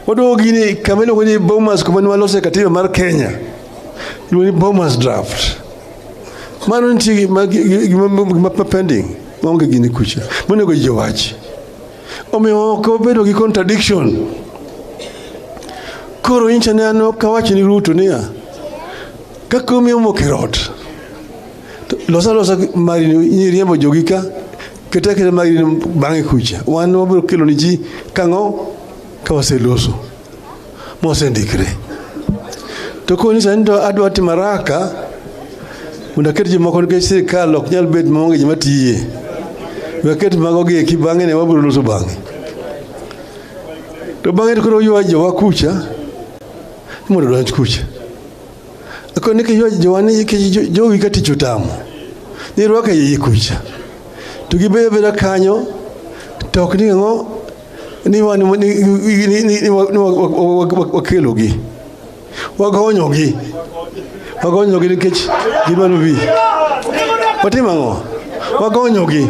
Waduogo gini kama iluongo ni Bomas, kuma ne walose katiba mar Kenya. Iluongo ni Bomas draft. Mano nitie gima pending maonge gini kucha. Monego ji owachi. Omiyo ok wabedo gi contradiction. Koro incha ne an ok awacho ni Ruto niya, kaka omiyo mok e rot, to losa alosa mari ni riembo jogi ka, keta aketa mari ni bang'e kucha. Wan wabiro kelo ni ji kang'o ka waseloso mosendikre. To koni sani to adwa timo haraka mondo aket jomoko, nikech sirikal ok nyal bet maonge joma tiye. We aket mago gi eki, bang'e ne wabiro loso bang'e. To bang'e to koro ywa jowa kucha mondo odonj kucha. Akoni ni kiywa jowa ni nikech jogi ka tich otamo. Ni rwako e iye kucha. To gibedo abeda kanyo to ok ni ang'o ni wan ni wakelogi. Wagonyogi. Wagonyogi nikech gidwaro bi. Watimo ang'o? Wagonyogi.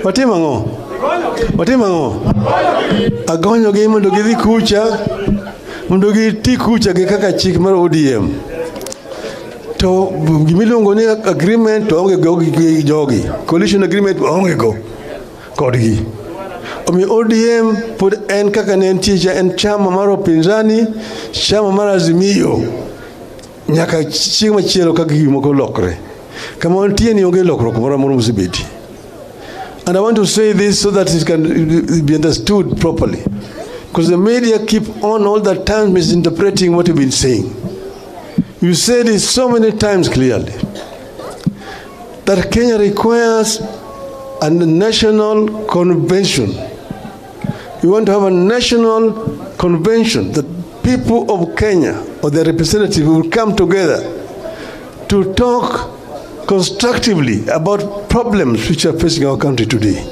Watimo ang'o? Watimo ang'o? Agonyogi mondo gidhi kucha, mondo giti kucha gi kaka chik mar ODM. To gimiluongo ni agreement to onge go gi jogi. Coalition agreement onge go kodgi. Omiyo ODM pod en kaka ne entie cha, en chama mar upinzani, chama mar Azimio nyaka chieng' machielo kaka gik moko lokre. Kama wantie ni onge lokruok moro amora mosebetie. And I want to say this so that it can be understood properly. Because the media keep on all the time misinterpreting what you've been saying. You said it so many times clearly that Kenya requires a national convention. We want to have a national convention that people of Kenya or their representative will come together to talk constructively about problems which are facing our country today.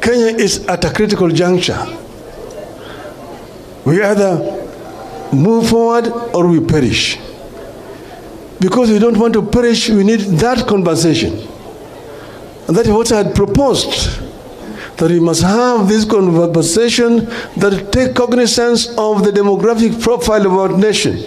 Kenya is at a critical juncture. We either move forward or we perish. Because we don't want to perish, we need that conversation. And that is what I had proposed, that we must have this conversation that take cognizance of the demographic profile of our nation.